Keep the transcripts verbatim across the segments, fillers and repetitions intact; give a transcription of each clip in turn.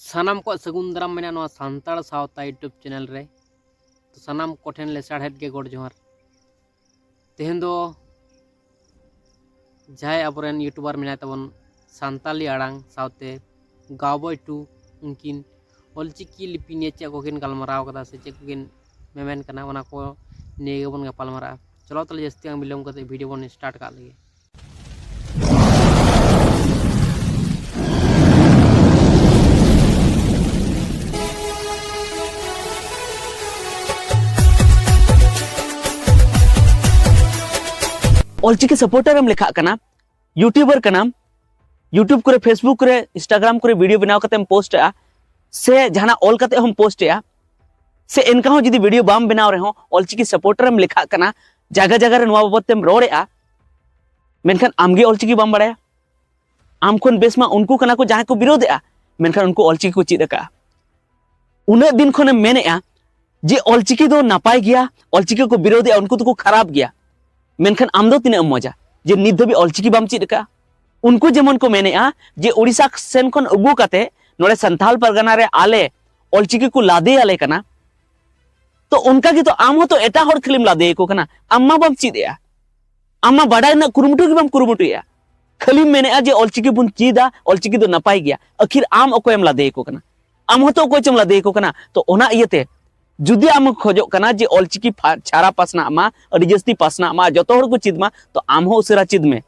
ᱥᱟᱱᱟᱢ ᱠᱚᱣᱟᱜ ᱥᱟᱹᱜᱩᱱ ᱫᱟᱨᱟᱢ ᱢᱮᱱᱟᱜᱼᱟ ᱱᱚᱣᱟ ᱥᱟᱱᱛᱟᱲ ᱥᱟᱶᱛᱟ YouTube ᱪᱮᱱᱮᱞ ᱨᱮ᱾ ᱛᱚ ᱥᱟᱱᱟᱢ ᱠᱚᱴᱷᱮᱱ ᱞᱮᱥᱟᱲᱦᱮᱫ ᱜᱮ ᱜᱚᱰ ᱡᱚᱦᱟᱨ᱾ ᱛᱮᱦᱮᱧ ᱫᱚ ᱡᱟᱦᱟᱸᱭ ᱟᱵᱚᱨᱮᱱ ᱤᱭᱩᱴᱩᱵᱟᱨ ᱢᱮᱱᱟᱭ ᱛᱟᱵᱚᱱ ᱥᱟᱱᱛᱟᱞᱤ ᱟᱲᱟᱝ ᱥᱟᱶᱛᱮ ᱜᱟᱣᱵᱚᱭ ᱴᱩ, ᱩᱱᱠᱤᱱ ᱚᱞᱪᱤᱠᱤ ᱞᱤᱯᱤ ᱱᱤᱭᱮ ᱪᱮᱫ ᱠᱚᱠᱤᱱ ᱜᱟᱞᱢᱟᱨᱟᱣ ᱠᱟᱫᱟ ᱥᱮ ᱪᱮᱫ ᱠᱚᱠᱤᱱ ᱢᱮᱢᱮᱱ ᱠᱟᱱᱟ, ᱚᱱᱟ ᱠᱚ ᱱᱤᱭᱮ ᱜᱮᱵᱚᱱ ᱜᱟᱯᱟᱞ ᱢᱟᱨᱟᱜᱼᱟ᱾ ᱪᱚᱞᱚ ᱛᱟᱦᱞᱮ ᱡᱟᱹᱥᱛᱤ ᱵᱟᱝ ᱵᱤᱞᱚᱢ ᱠᱟᱛᱮ ᱵᱷᱤᱰᱤᱭᱳ ᱵᱚᱱ ᱥᱴᱟᱨᱴ ᱠᱟᱜ ᱞᱮᱜᱮ᱾ ᱚᱞᱪᱤᱠᱤ ᱥᱟᱯᱳᱨᱴᱟᱨ ᱮᱢ ᱞᱮᱠᱷᱟᱜ ᱠᱟᱱᱟ, ᱤᱭᱩᱴᱩᱵᱟᱨ ᱠᱟᱱᱟᱢ, YouTube ᱠᱚᱨᱮ, Facebook ᱠᱚᱨᱮ, Instagram ᱠᱚᱨᱮ ᱵᱷᱤᱰᱤᱭᱳ ᱵᱮᱱᱟᱣ ᱠᱟᱛᱮᱢ ᱯᱳᱥᱴ ᱮᱜᱼᱟ, ᱥᱮ ᱡᱟᱦᱟᱱᱟᱜ ᱚᱞ ᱠᱟᱛᱮ ᱦᱚᱸᱢ ᱯᱳᱥᱴ ᱮᱜᱼᱟ, ᱥᱮ ᱮᱱᱠᱟ ᱦᱚᱸ ᱡᱩᱫᱤ ᱵᱷᱤᱰᱤᱭᱳ ᱵᱟᱢ ᱵᱮᱱᱟᱣ ᱨᱮᱦᱚᱸ ᱚᱞᱪᱤᱠᱤ ᱥᱟᱯᱳᱨᱴᱟᱨ ᱮᱢ ᱞᱮᱠᱷᱟᱜ ᱠᱟᱱᱟ, ᱡᱟᱭᱜᱟ ᱡᱟᱭᱜᱟ ᱨᱮ ᱱᱚᱣᱟ ᱵᱟᱵᱚᱫ ᱛᱮᱢ ᱨᱚᱲ ᱮᱜᱼᱟ, ᱢᱮᱱᱠᱷᱟᱱ ᱟᱢᱜᱮ ᱚᱞᱪᱤᱠᱤ ᱵᱟᱢ ᱵᱟᱲᱟᱭᱟ᱾ ᱟᱢ ᱠᱷᱚᱱ ᱵᱮᱥ ᱢᱟ ᱩᱱᱠᱩ ᱠᱟᱱᱟ ᱠᱚ ᱡᱟᱦᱟᱸᱭ ᱠᱚ ᱵᱤᱨᱳᱫ ᱮᱜᱼᱟ, ᱢᱮᱱᱠᱷᱟᱱ ᱩᱱᱠᱩ ᱚᱞᱪᱤᱠᱤ ᱠᱚ ᱪᱮᱫ ᱟᱠᱟᱜᱼᱟ᱾ ᱩᱱᱟᱹᱜ ᱫᱤᱱ ᱠᱷᱚᱱᱮᱢ ᱢᱮᱱᱮᱜᱼᱟ ᱡᱮ ᱚᱞᱪᱤᱠᱤ ᱫᱚ ᱱᱟᱯᱟᱭ ᱜᱮᱭᱟ, ᱚᱞᱪᱤᱠᱤ ᱠᱚ ᱵᱤᱨᱳᱫᱮᱜᱼᱟ, ᱩᱱᱠᱩ ᱫᱚᱠᱚ ᱠᱷᱟᱨᱟᱯ ᱜᱮᱭᱟ, ᱢᱮᱱᱠᱷᱟᱱ ᱟᱢ ᱫᱚ ᱛᱤᱱᱟᱹᱜ ᱮᱢ ᱢᱚᱡᱟ ᱡᱮ ᱱᱤᱛ ᱫᱷᱟᱹᱵᱤᱡ ᱚᱞᱪᱤᱠᱤ ᱵᱟᱢ ᱪᱮᱫ ᱟᱠᱟᱜᱼᱟ? ᱩᱱᱠᱩ ᱡᱮᱢᱚᱱ ᱠᱚ ᱢᱮᱱᱮᱜᱼᱟ ᱡᱮ ᱳᱰᱤᱥᱟ ᱥᱮᱱ ᱠᱷᱚᱱ ᱟᱹᱜᱩ ᱠᱟᱛᱮ ᱱᱚᱰᱮ ᱥᱟᱱᱛᱟᱞ ᱯᱟᱨᱜᱟᱱᱟ ᱨᱮ ᱟᱞᱮ ᱚᱞᱪᱤᱠᱤ ᱠᱚ ᱞᱟᱫᱮ ᱟᱞᱮ ᱠᱟᱱᱟ, ᱛᱚ ᱚᱱᱠᱟ ᱜᱮᱛᱚ ᱟᱢ ᱦᱚᱸᱛᱚ ᱮᱴᱟᱜ ᱦᱚᱲ ᱠᱷᱟᱹᱞᱤᱢ ᱞᱟᱫᱮ ᱟᱠᱚ ᱠᱟᱱᱟ, ᱟᱢ ᱢᱟ ᱵᱟᱢ ᱪᱮᱫ ᱮᱜᱼᱟ, ᱟᱢ ᱢᱟ ᱵᱟᱰᱟᱭ ᱨᱮᱱᱟᱜ ᱠᱩᱨᱩᱢᱩᱴᱩ ᱜᱮ ᱵᱟᱢ ᱠᱩᱨᱩᱢᱩᱴᱩᱭᱮᱜᱼᱟ, ᱠᱷᱟᱹᱞᱤᱢ ᱢᱮᱱᱮᱜᱼᱟ ᱡᱮ ᱚᱞᱪᱤᱠᱤ ᱵᱚᱱ ᱪᱮᱫᱟ, ᱚᱞᱪᱤᱠᱤ ᱫᱚ ᱱᱟᱯᱟᱭ ᱜᱮᱭᱟ, ᱟᱹᱠᱷᱤᱨ ᱟᱢ ᱚᱠᱚᱭᱮᱢ ᱞᱟᱫᱮ ᱟᱠᱚ ᱠᱟᱱᱟ? ᱟᱢ ᱦᱚᱸᱛᱚ ᱚᱠᱚᱭ ᱪᱚᱢ ᱞᱟᱫᱮ ᱟᱠᱚ ᱠᱟᱱᱟ᱾ ᱛᱚ ᱚᱱᱟ ᱤᱭᱟᱹᱛᱮ ᱡᱩᱫᱤ ᱟᱢ ᱠᱷᱚᱡᱚᱜ ᱠᱟᱱᱟ ᱡᱮ ᱚᱞᱪᱤᱠᱤ ᱯᱷᱟ-, ᱪᱷᱟᱨᱟ ᱯᱟᱥᱱᱟᱜ ᱢᱟ, ᱟᱹᱰᱤ ᱡᱟᱹᱥᱛᱤ ᱯᱟᱥᱱᱟᱜ ᱢᱟ, ᱡᱚᱛᱚ ᱦᱚᱲ ᱠᱚ ᱪᱮᱫ ᱢᱟ, ᱛᱚ ᱟᱢ ᱦᱚᱸ ᱩᱥᱟᱹᱨᱟ ᱪᱮᱫ ᱢᱮ᱾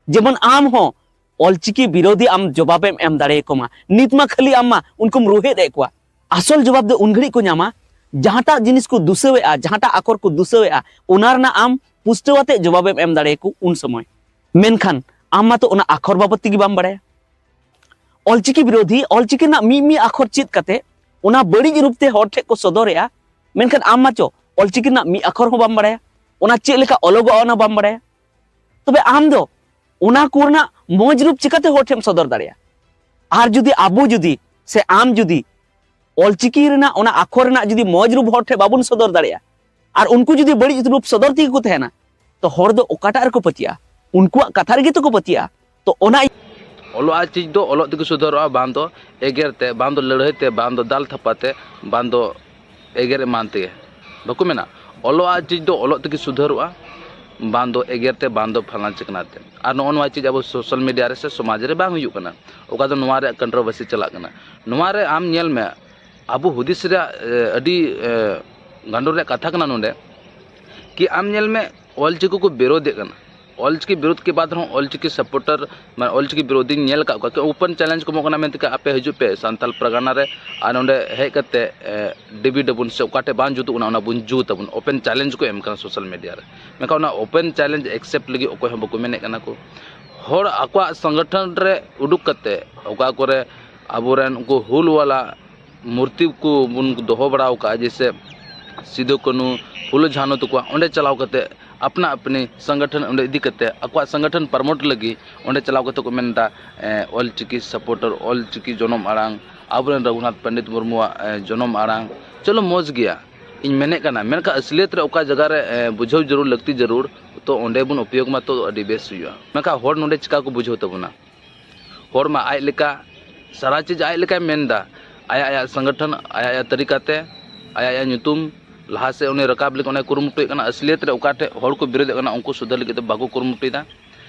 ᱡᱮᱢᱚᱱ ᱟᱢ ᱦᱚᱸ ᱚᱞᱪᱤᱠᱤ ᱵᱤᱨᱳᱫᱷᱤ ᱟᱢ ᱡᱚᱵᱟᱵᱮᱢ ᱮᱢ ᱫᱟᱲᱮᱭᱟᱠᱚ ᱢᱟ᱾ ᱱᱤᱛ ᱢᱟ ᱠᱷᱟᱹᱞᱤ ᱟᱢ ᱢᱟ ᱩᱱᱠᱩᱢ ᱨᱳᱦᱮᱫ ᱮᱫ ᱠᱚᱣᱟ᱾ ᱟᱥᱚᱞ ᱡᱚᱵᱟᱵ ᱫᱚ ᱩᱱ ᱜᱷᱟᱹᱲᱤᱡ ᱠᱚ ᱧᱟᱢᱟ, ᱡᱟᱦᱟᱸᱴᱟᱜ ᱡᱤᱱᱤᱥ ᱠᱚ ᱫᱩᱥᱟᱹᱣᱮᱫᱼᱟ, ᱡᱟᱦᱟᱸᱴᱟᱜ ᱟᱠᱷᱚᱨ ᱠᱚ ᱫᱩᱥᱟᱹᱣᱮᱫᱼᱟ, ᱚᱱᱟ ᱨᱮᱱᱟᱜ ᱟᱢ ᱯᱩᱥᱴᱟᱹᱣ ᱟᱛᱮ ᱡᱚᱵᱟᱵᱮᱢ ᱮᱢ ᱫᱟᱲᱮᱭᱟᱠᱚ ᱩᱱ ᱥᱚᱢᱚᱭ᱾ ᱢᱮᱱᱠᱷᱟᱱ ᱟᱢ ᱢᱟᱛᱚ ᱚᱱᱟ ᱟᱠᱷᱚᱨ ᱵᱟᱵᱚᱫ ᱛᱮᱜᱮ ᱵᱟᱢ ᱵᱟᱲᱟᱭᱟ᱾ ᱚᱞᱪᱤᱠᱤ ᱵᱤᱨᱳᱫᱷᱤ, ᱚᱞᱪᱤᱠᱤ ᱨᱮᱱᱟᱜ ᱢᱤᱫ ᱢᱤᱫ ᱟᱠᱷᱚᱨ ᱪᱮᱫ ᱠᱟᱛᱮ ᱚᱱᱟ ᱵᱟᱹᱲᱤᱡ ᱨᱩᱯ ᱛᱮ ᱦᱚᱲ ᱴᱷᱮᱱ ᱠᱚ ᱥᱚᱫᱚᱨᱮᱜᱼᱟ, ᱢᱮᱱᱠᱷᱟᱱ ᱟᱢ ᱢᱟᱪᱚ ᱚᱞᱪᱤᱠᱤ ᱨᱮᱱᱟᱜ ᱢᱤᱫ ᱟᱠᱷᱚᱨ ᱦᱚᱸ ᱵᱟᱢ ᱵᱟᱲᱟᱭᱟ, ᱚᱱᱟ ᱪᱮᱫ ᱞᱮᱠᱟ ᱚᱞᱚᱜᱚᱜᱼᱟ ᱚᱱᱟ ᱵᱟᱢ ᱵᱟᱲᱟᱭᱟ᱾ ᱛᱚᱵᱮ ᱟᱢ ᱫᱚ ᱚᱱᱟ ᱠᱚ ᱨᱮᱱᱟᱜ ᱢᱚᱡᱽ ᱨᱩᱯ ᱪᱤᱠᱟᱛᱮ ᱦᱚᱲ ᱴᱷᱮᱱ ᱮᱢ ᱥᱚᱫᱚᱨ ᱫᱟᱲᱮᱭᱟᱜᱼᱟ? ᱟᱨ ᱡᱩᱫᱤ ᱟᱵᱚ ᱡᱩᱫᱤ, ᱥᱮ ᱟᱢ ᱡᱩᱫᱤ ᱚᱞᱪᱤᱠᱤ ᱨᱮᱱᱟᱜ ᱚᱱᱟ ᱟᱠᱷᱚᱨ ᱨᱮᱱᱟᱜ ᱡᱩᱫᱤ ᱢᱚᱡᱽ ᱨᱩᱯ ᱦᱚᱲ ᱴᱷᱮᱱ ᱵᱟᱵᱚᱱ ᱥᱚᱫᱚᱨ ᱫᱟᱲᱮᱭᱟᱜᱼᱟ, ᱟᱨ ᱩᱱᱠᱩ ᱡᱩᱫᱤ ᱵᱟᱹᱲᱤᱡ ᱨᱩᱯ ᱥᱚᱫᱚᱨ ᱛᱮᱜᱮ ᱠᱚ ᱛᱟᱦᱮᱱᱟ, ᱛᱚ ᱦᱚᱲ ᱫᱚ ᱚᱠᱟᱴᱟᱜ ᱨᱮᱠᱚ ᱯᱟᱹᱛᱭᱟᱹᱜᱼᱟ? ᱩᱱᱠᱩᱣᱟᱜ ᱠᱟᱛᱷᱟ ᱨᱮᱜᱮ ᱛᱚ ᱠᱚ ᱯᱟᱹᱛᱭᱟᱹᱜᱼᱟ᱾ ᱛᱚ ᱚᱱᱟ ᱚᱞᱚᱜ ᱟᱜ ᱪᱤᱡᱽ ᱫᱚ ᱚᱞᱚᱜ ᱛᱮᱜᱮ ᱥᱩᱫᱷᱟᱹᱨᱚᱜᱼᱟ, ᱵᱟᱝ ᱫᱚ ᱮᱜᱮᱨ ᱛᱮ, ᱵᱟᱝ ᱫᱚ ᱞᱟᱹᱲᱦᱟᱹᱭ ᱛᱮ, ᱵᱟᱝ ᱫᱚ ᱫᱟᱞ ᱛᱷᱟᱯᱟ ᱛᱮ, ᱵᱟᱝ ᱫᱚ ᱮᱜᱮᱨ ᱮᱢᱟᱱ ᱛᱮᱜᱮ᱾ ᱵᱟᱠᱚ ᱢᱮᱱᱟ, ᱚᱞᱚᱜ ᱟᱜ ᱪᱤᱡᱽ ᱫᱚ ᱚᱞᱚᱜ ᱛᱮᱜᱮ ᱥᱩᱫᱷᱟᱹᱨᱚᱜᱼᱟ, ᱵᱟᱝ ᱫᱚ ᱮᱜᱮᱨ ᱛᱮ, ᱵᱟᱝ ᱫᱚ ᱯᱷᱟᱞᱱᱟ ᱪᱤᱠᱱᱟ ᱛᱮ᱾ ᱟᱨ ᱱᱚᱜᱼᱚ ᱱᱚᱣᱟ ᱪᱤᱡᱽ ᱟᱵᱚ social media ᱨᱮ ᱥᱮ ᱥᱚᱢᱟᱡᱽ ᱨᱮ ᱵᱟᱝ ᱦᱩᱭᱩᱜ ᱠᱟᱱᱟ, ᱚᱠᱟ ᱫᱚ ᱱᱚᱣᱟ ᱨᱮᱭᱟᱜ controversy ᱪᱟᱞᱟᱜ ᱠᱟᱱᱟ᱾ ᱱᱚᱣᱟ ᱨᱮ ᱟᱢ ᱧᱮᱞ ᱢᱮ, ᱟᱵᱚ ᱦᱩᱫᱤᱥ ᱨᱮᱭᱟᱜ ᱮ, ᱟᱹᱰᱤ ᱮ, ᱜᱟᱱᱰᱚ ᱨᱮᱭᱟᱜ ᱠᱟᱛᱷᱟ ᱠᱟᱱᱟ ᱱᱚᱰᱮ, ᱠᱤ ᱟᱢ ᱧᱮᱞ ᱢᱮ, ᱚᱞᱪᱤᱠᱤ ᱠᱚ ᱵᱤᱨᱳᱫᱮᱫ ᱠᱟᱱᱟ᱾ ᱚᱞᱪᱤᱠᱤ ᱵᱤᱨᱳᱫ ᱠᱮ ᱵᱟᱫ ᱨᱮᱦᱚᱸ ᱚᱞᱪᱤᱠᱤ supporter, ᱢᱟᱱᱮ ᱚᱞᱪᱤᱠᱤ ᱵᱤᱨᱳᱫᱤᱧ ᱧᱮᱞ ᱟᱠᱟᱫ ᱠᱚᱣᱟ, ᱠᱤ open challenge ᱠᱚ ᱮᱢᱚᱜ ᱠᱟᱱᱟ, ᱢᱮᱱᱛᱮ ᱠᱤ ᱟᱯᱮ ᱦᱤᱡᱩᱜ ᱯᱮ ᱥᱟᱱᱛᱟᱞ ᱯᱟᱨᱜᱟᱱᱟ ᱨᱮ, ᱟᱨ ᱱᱚᱰᱮ ᱦᱮᱡ ᱠᱟᱛᱮ ᱮ, ᱰᱤᱵᱤᱴ ᱟᱵᱚᱱ ᱥᱮ ᱚᱠᱟᱴᱷᱮᱡ ᱵᱟᱝ ᱡᱩᱛᱩᱜ ᱠᱟᱱᱟ ᱚᱱᱟ ᱵᱚᱱ ᱡᱩᱛ ᱟᱵᱚᱱ, open challenge ᱠᱚ ᱮᱢ ᱠᱟᱱᱟ social media ᱨᱮ᱾ ᱢᱮᱱᱠᱷᱟᱱ ᱚᱱᱟ open challenge accept ᱞᱟᱹᱜᱤᱫ ᱚᱠᱚᱭ ᱦᱚᱸ ᱵᱟᱠᱚ ᱢᱮᱱᱮᱫ ᱠᱟᱱᱟ ᱠᱚ᱾ ᱦᱚᱲ ᱟᱠᱚᱣᱟᱜ ᱥᱚᱝᱜᱚᱴᱷᱚᱱ ᱨᱮ ᱩᱰᱩᱠ ᱠᱟᱛᱮ ᱚᱠᱟ ᱠᱚᱨᱮ ᱟᱵᱚᱨᱮᱱ ᱩᱱᱠᱩ ᱦᱩᱞ ᱣᱟᱞᱟ ᱢᱩᱨᱛᱤ ᱠᱚ ᱵᱚᱱ ᱫᱚᱦᱚ ᱵᱟᱲᱟ ᱟᱠᱟᱫᱼᱟ, ᱡᱮᱭᱥᱮ ᱥᱤᱫᱩ ᱠᱟᱹᱱᱦᱩ, ᱯᱷᱩᱞᱳ ᱡᱷᱟᱱᱳ ᱛᱟᱠᱚᱣᱟᱜ, ᱚᱸᱰᱮ ᱪᱟᱞᱟᱣ ᱠᱟᱛᱮ ᱟᱯᱱᱟ ᱟᱯᱱᱤ ᱥᱚᱝᱜᱚᱴᱷᱚᱱ ᱚᱸᱰᱮ ᱤᱫᱤ ᱠᱟᱛᱮ ᱟᱠᱚᱣᱟᱜ ᱥᱚᱝᱜᱚᱴᱷᱚᱱ promote ᱞᱟᱹᱜᱤᱫ ᱚᱸᱰᱮ ᱪᱟᱞᱟᱣ ᱠᱟᱛᱮ ᱠᱚ ᱢᱮᱱᱫᱟ, ᱮ, ᱚᱞᱪᱤᱠᱤ supporter, ᱚᱞᱪᱤᱠᱤ ᱡᱚᱱᱚᱢ ᱟᱲᱟᱝ, ᱟᱵᱚᱨᱮᱱ ᱨᱚᱜᱷᱩᱱᱟᱛᱷ ᱯᱚᱱᱰᱤᱛ ᱢᱩᱨᱢᱩᱣᱟᱜ ᱮ, ᱡᱚᱱᱚᱢ ᱟᱲᱟᱝ᱾ ᱪᱚᱞᱚ, ᱢᱚᱡᱽ ᱜᱮᱭᱟ, ᱤᱧ ᱢᱮᱱᱮᱫ ᱠᱟᱱᱟ, ᱢᱮᱱᱠᱷᱟᱱ ᱟᱥᱞᱤᱭᱟᱛ ᱨᱮ ᱚᱠᱟ ᱡᱟᱭᱜᱟ ᱨᱮ ᱮ, ᱵᱩᱡᱷᱟᱹᱣ ᱡᱟᱹᱨᱩᱲ, ᱞᱟᱹᱠᱛᱤ ᱡᱟᱹᱨᱩᱲ, ᱛᱚ ᱚᱸᱰᱮ ᱵᱚᱱ ᱩᱯᱭᱳᱜᱽ ᱢᱟ, ᱛᱚ ᱟᱹᱰᱤ ᱵᱮᱥ ᱦᱩᱭᱩᱜᱼᱟ᱾ ᱢᱮᱱᱠᱷᱟᱱ ᱦᱚᱲ ᱱᱚᱰᱮ ᱪᱤᱠᱟ ᱠᱚ ᱵᱩᱡᱷᱟᱹᱣ ᱛᱟᱵᱚᱱᱟ? ᱦᱚᱲ ᱢᱟ ᱟᱡ ᱞᱮᱠᱟ ᱥᱟᱨᱟ ᱪᱤᱡᱽ ᱟᱡ ᱞᱮᱠᱟᱭ ᱢᱮᱱᱫᱟ, ᱟᱭᱟᱜ ᱟᱭᱟᱜ ᱥᱚᱝᱜᱚᱴᱷᱚᱱ, ᱟᱭᱟᱜ ᱟᱭᱟᱜ ᱛᱟᱹᱨᱤᱠᱟ ᱛᱮ, ᱟᱭᱟᱜ ᱟᱭᱟᱜ ᱧᱩᱛᱩᱢ ᱞᱟᱦᱟ ᱥᱮᱫ ᱩᱱᱤ ᱨᱟᱠᱟᱵ ᱞᱟᱹᱜᱤᱫ ᱚᱱᱟᱭ ᱠᱩᱨᱩᱢᱩᱴᱩᱭᱮᱫ ᱠᱟᱱᱟ᱾ ᱟᱥᱞᱤᱭᱟᱛ ᱨᱮ ᱚᱠᱟ ᱴᱷᱮᱡ ᱦᱚᱲ ᱠᱚ ᱵᱤᱨᱳᱫᱮᱫ ᱠᱟᱱᱟ, ᱩᱱᱠᱩ ᱥᱩᱫᱷᱟᱹᱨ ᱞᱟᱹᱜᱤᱫ ᱫᱚ ᱵᱟᱠᱚ ᱠᱩᱨᱩᱢᱩᱴᱩᱭᱮᱫᱟ᱾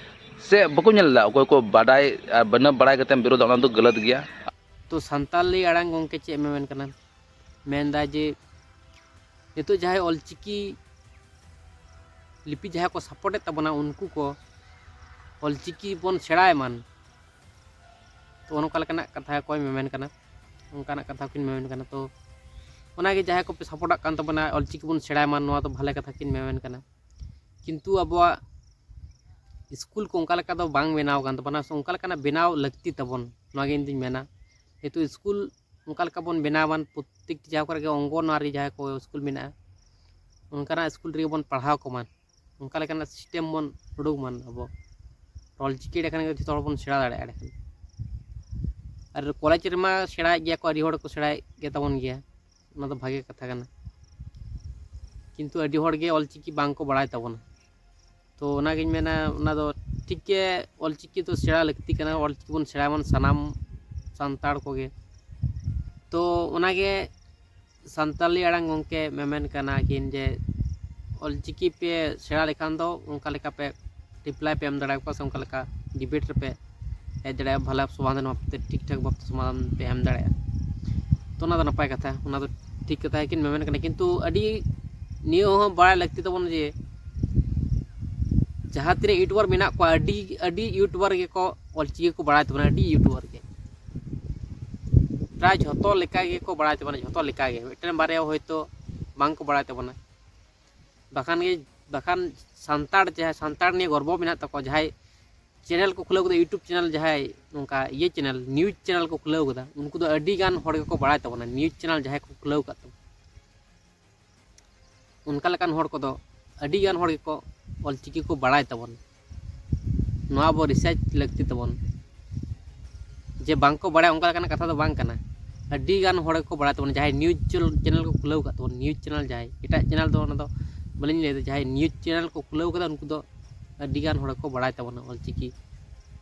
ᱥᱮ ᱵᱟᱠᱚ ᱧᱮᱞ ᱮᱫᱟ, ᱚᱠᱚᱭ ᱠᱚ ᱵᱟᱰᱟᱭ ᱟᱨ ᱵᱤᱱᱟᱹ ᱵᱟᱲᱟᱭ ᱠᱟᱛᱮᱢ ᱵᱤᱨᱳᱫᱟ, ᱚᱱᱟ ᱫᱚ ᱜᱟᱞᱟᱛ ᱜᱮᱭᱟ᱾ ᱛᱚ ᱥᱟᱱᱛᱟᱞᱤ ᱟᱲᱟᱝ ᱜᱚᱢᱠᱮ ᱪᱮᱫ ᱮ ᱢᱮᱢᱮᱱ ᱠᱟᱱᱟ? ᱢᱮᱱᱫᱟ ᱡᱮ ᱱᱤᱛᱚᱜ ᱡᱟᱦᱟᱸᱭ ᱚᱞᱪᱤᱠᱤ ᱞᱤᱯᱤ ᱡᱟᱦᱟᱸᱭ ᱠᱚ support ᱮᱫ ᱛᱟᱵᱚᱱᱟ, ᱩᱱᱠᱩ ᱠᱚ ᱚᱞᱪᱤᱠᱤ ᱵᱚᱱ ᱥᱮᱬᱟᱭ ᱢᱟᱱ᱾ ᱛᱚ ᱚᱱᱠᱟ ᱞᱮᱠᱟᱱᱟᱜ ᱠᱟᱛᱷᱟ ᱠᱚᱭ ᱢᱮᱢᱮᱱ ᱠᱟᱱᱟ, ᱚᱱᱠᱟᱱᱟᱜ ᱠᱟᱛᱷᱟ ᱠᱤᱱ ᱢᱮᱢᱮᱱ ᱠᱟᱱᱟ᱾ ᱛᱚ ᱚᱱᱟᱜᱮ ᱡᱟᱦᱟᱸᱭ ᱠᱚᱯᱮ support ᱟᱜ ᱠᱟᱱ ᱛᱟᱵᱚᱱᱟ, ᱚᱞᱪᱤᱠᱤ ᱵᱚᱱ ᱥᱮᱬᱟᱭ ᱢᱟ, ᱱᱚᱣᱟ ᱫᱚ ᱵᱷᱟᱞᱮ ᱠᱟᱛᱷᱟ ᱠᱤᱱ ᱢᱮᱢᱮᱱ ᱠᱟᱱᱟ᱾ ᱠᱤᱱᱛᱩ ᱟᱵᱚᱣᱟᱜ ᱥᱠᱩᱞ ᱠᱚ ᱚᱱᱠᱟ ᱞᱮᱠᱟ ᱫᱚ ᱵᱟᱝ ᱵᱮᱱᱟᱣ ᱟᱠᱟᱱ ᱛᱟᱵᱚᱱᱟ, ᱥᱮ ᱚᱱᱠᱟ ᱞᱮᱠᱟᱱᱟᱜ ᱵᱮᱱᱟᱣ ᱞᱟᱹᱠᱛᱤ ᱛᱟᱵᱚᱱ, ᱱᱚᱣᱟᱜᱮ ᱤᱧ ᱫᱩᱧ ᱢᱮᱱᱟ᱾ ᱡᱮᱦᱮᱛᱩ ᱥᱠᱩᱞ ᱚᱱᱠᱟ ᱞᱮᱠᱟ ᱵᱚᱱ ᱵᱮᱱᱟᱣ ᱢᱟ, ᱯᱨᱚᱛᱛᱮᱠᱴᱤ ᱡᱟᱭᱜᱟ ᱠᱚᱨᱮ ᱜᱮ ᱚᱝᱜᱚᱱᱣᱟᱲᱤ ᱡᱟᱦᱟᱸ ᱠᱚ ᱥᱠᱩᱞ ᱢᱮᱱᱟᱜᱼᱟ, ᱚᱱᱠᱟᱱᱟᱜ ᱥᱠᱩᱞ ᱨᱮᱜᱮ ᱵᱚᱱ ᱯᱟᱲᱦᱟᱣ ᱠᱚᱢᱟ, ᱚᱱᱠᱟ ᱞᱮᱠᱟᱱᱟᱜ system ᱵᱚᱱ ᱩᱰᱩᱠ ᱢᱟ ᱟᱵᱚ᱾ ᱚᱞᱪᱤᱠᱤ ᱮᱸᱰᱮᱠᱷᱟᱱ ᱜᱮ ᱡᱚᱛᱚ ᱦᱚᱲ ᱵᱚᱱ ᱥᱮᱬᱟ ᱫᱟᱲᱮᱭᱟᱜᱼᱟ ᱮᱸᱰᱮᱠᱷᱟᱱ᱾ ᱟᱨ ᱠᱚᱞᱮᱡᱽ ᱨᱮᱢᱟ ᱥᱮᱬᱟᱭᱮᱫ ᱜᱮᱭᱟ ᱠᱚ, ᱟᱹᱰᱤ ᱦᱚᱲ ᱠᱚ ᱥᱮᱬᱟᱭᱮᱫ ᱜᱮ ᱛᱟᱵᱚᱱ ᱜᱮᱭᱟ, ᱚᱱᱟ ᱫᱚ ᱵᱷᱟᱜᱮ ᱠᱟᱛᱷᱟ ᱠᱟᱱᱟ᱾ ᱠᱤᱱᱛᱩ ᱟᱹᱰᱤ ᱦᱚᱲ ᱜᱮ ᱚᱞᱪᱤᱠᱤ ᱵᱟᱝ ᱠᱚ ᱵᱟᱲᱟᱭ ᱛᱟᱵᱚᱱᱟ᱾ ᱛᱚ ᱚᱱᱟᱜᱤᱧ ᱢᱮᱱᱟ, ᱚᱱᱟ ᱫᱚ ᱴᱷᱤᱠ ᱜᱮ, ᱚᱞᱪᱤᱠᱤ ᱫᱚ ᱥᱮᱬᱟ ᱞᱟᱹᱠᱛᱤ ᱠᱟᱱᱟ, ᱚᱞᱪᱤᱠᱤ ᱵᱚᱱ ᱥᱮᱬᱟᱭ ᱢᱟ ᱥᱟᱱᱟᱢ ᱥᱟᱱᱛᱟᱲ ᱠᱚᱜᱮ᱾ ᱛᱚ ᱚᱱᱟᱜᱮ ᱥᱟᱱᱛᱟᱞᱤ ᱟᱲᱟᱝ ᱜᱚᱢᱠᱮ ᱢᱮᱢᱮᱱ ᱠᱟᱱᱟ ᱠᱤᱱ ᱡᱮ ᱚᱞᱪᱤᱠᱤ ᱯᱮ ᱥᱮᱬᱟ ᱞᱮᱠᱷᱟᱱ ᱫᱚ ᱚᱱᱠᱟ ᱞᱮᱠᱟ ᱯᱮ ᱨᱤᱯᱞᱟᱭ ᱯᱮ ᱮᱢ ᱫᱟᱲᱮᱭᱟᱠᱚᱣᱟ ᱥᱮ ᱚᱱᱠᱟ ᱞᱮᱠᱟ ᱰᱤᱵᱮᱴ ᱨᱮᱯᱮ ᱦᱮᱡ ᱫᱟᱲᱮᱭᱟᱜᱼᱟ, ᱵᱷᱟᱞᱮ ᱥᱚᱢᱟᱫᱷᱟᱱ ᱵᱷᱟᱵᱛᱮ ᱴᱷᱤᱠ ᱴᱷᱟᱠ ᱵᱷᱟᱵᱛᱮ ᱥᱚᱢᱟᱫᱷᱟᱱ ᱯᱮ ᱮᱢ ᱫᱟᱲᱮᱭᱟᱜᱼᱟ᱾ ᱛᱚ ᱚᱱᱟ ᱫᱚ ᱱᱟᱯᱟᱭ ᱠᱟᱛᱷᱟ, ᱚᱱᱟ ᱫᱚ ᱴᱷᱤᱠ ᱠᱟᱛᱷᱟ ᱜᱮᱠᱤᱱ ᱢᱮᱢᱮᱱ ᱠᱟᱱᱟ, ᱠᱤᱱᱛᱩ ᱟᱹᱰᱤ ᱱᱤᱭᱟᱹ ᱦᱚᱸ ᱵᱟᱲᱟᱭ ᱞᱟᱹᱠᱛᱤ ᱛᱟᱵᱚᱱ ᱡᱮ ᱡᱟᱦᱟᱸ ᱛᱤᱱᱟᱹᱜ ᱤᱭᱩᱴᱩᱵᱟᱨ ᱢᱮᱱᱟᱜ ᱠᱚᱣᱟ, ᱟᱹᱰᱤ ᱟᱹᱰᱤ ᱤᱭᱩᱴᱩᱵᱟᱨ ᱜᱮᱠᱚ ᱚᱞᱪᱤᱠᱤ ᱠᱚ ᱵᱟᱲᱟᱭ ᱛᱟᱵᱚᱱᱟ, ᱟᱹᱰᱤ ᱤᱭᱩᱴᱩᱵᱟᱨ ᱜᱮ ᱯᱨᱟᱭ ᱡᱷᱚᱛᱚ ᱞᱮᱠᱟ ᱜᱮᱠᱚ ᱵᱟᱲᱟᱭ ᱛᱟᱵᱚᱱᱟ, ᱡᱷᱚᱛᱚ ᱞᱮᱠᱟ ᱜᱮ, ᱢᱤᱫᱴᱮᱱ ᱵᱟᱨᱭᱟ ᱦᱚᱭᱛᱳ ᱵᱟᱝ ᱠᱚ ᱵᱟᱲᱟᱭ ᱛᱟᱵᱚᱱᱟ᱾ ᱵᱟᱠᱷᱟᱱ ᱜᱮ, ᱵᱟᱠᱷᱟᱱ ᱥᱟᱱᱛᱟᱲ, ᱡᱟᱦᱟᱸᱭ ᱥᱟᱱᱛᱟᱲ ᱱᱤᱭᱮ ᱜᱚᱨᱵᱚ ᱢᱮᱱᱟᱜ ᱛᱟᱠᱚᱣᱟ, ᱡᱟᱦᱟᱸᱭ ᱪᱮᱱᱮᱞ ᱠᱚ ᱠᱷᱩᱞᱟᱹᱣ ᱠᱟᱫᱟ, ᱤᱭᱩᱴᱩᱵᱽ ᱪᱮᱱᱮᱞ, ᱡᱟᱦᱟᱸᱭ ᱱᱚᱝᱠᱟ ᱤᱭᱟᱹ ᱪᱮᱱᱮᱞ, ᱱᱤᱭᱩᱡᱽ ᱪᱮᱱᱮᱞ ᱠᱚ ᱠᱷᱩᱞᱟᱹᱣ ᱠᱟᱫᱟ, ᱩᱱᱠᱩ ᱫᱚ ᱟᱹᱰᱤ ᱜᱟᱱ ᱦᱚᱲ ᱜᱮᱠᱚ ᱵᱟᱲᱟᱭ ᱛᱟᱵᱚᱱᱟ, ᱱᱤᱭᱩᱡᱽ ᱪᱮᱱᱮᱞ ᱡᱟᱦᱟᱸᱭ ᱠᱚ ᱠᱷᱩᱞᱟᱹᱣ ᱠᱟᱫ ᱛᱟᱵᱚᱱᱟ᱾ ᱚᱱᱠᱟ ᱞᱮᱠᱟᱱ ᱦᱚᱲ ᱠᱚᱫᱚ ᱟᱹᱰᱤ ᱜᱟᱱ ᱦᱚᱲ ᱜᱮᱠᱚ ᱚᱞᱪᱤᱠᱤ ᱠᱚ ᱵᱟᱲᱟᱭ ᱛᱟᱵᱚᱱᱟ᱾ ᱱᱚᱣᱟ ᱟᱵᱚ ᱨᱤᱥᱟᱨᱪ ᱞᱟᱹᱠᱛᱤ ᱛᱟᱵᱚᱱ᱾ ᱡᱮ ᱵᱟᱝ ᱠᱚ ᱵᱟᱲᱟᱭᱟ, ᱚᱱᱠᱟ ᱞᱮᱠᱟᱱᱟᱜ ᱠᱟᱛᱷᱟ ᱫᱚ ᱵᱟᱝ ᱠᱟᱱᱟ᱾ ᱟᱹᱰᱤ ᱜᱟᱱ ᱦᱚᱲ ᱜᱮᱠᱚ ᱵᱟᱲᱟᱭ ᱛᱟᱵᱚᱱᱟ, ᱡᱟᱦᱟᱸᱭ ᱱᱤᱭᱩᱡᱽ ᱪᱮᱱᱮᱞ ᱠᱚ ᱠᱷᱩᱞᱟᱹᱣ ᱟᱠᱟᱫ ᱛᱟᱵᱚᱱ, ᱱᱤᱭᱩᱡᱽ ᱪᱮᱱᱮᱞ ᱡᱟᱦᱟᱸᱭ, ᱮᱴᱟᱜ ᱪᱮᱱᱮᱞ ᱫᱚ ᱚᱱᱟ ᱫᱚ ᱵᱟᱹᱞᱤᱧ ᱞᱟᱹᱭᱫᱟ, ᱡᱟᱦᱟᱸᱭ ᱱᱤᱭᱩᱡᱽ ᱪᱮᱱᱮᱞ ᱠᱚ ᱠᱷᱩᱞᱟᱹᱣ ᱠᱟᱫᱟ, ᱩᱱᱠᱩ ᱫᱚ ᱟᱹᱰᱤ ᱜᱟᱱ ᱦᱚᱲ ᱜᱮᱠᱚ ᱵᱟᱲᱟᱭ ᱛᱟᱵᱚᱱᱟ ᱚᱞᱪᱤᱠᱤ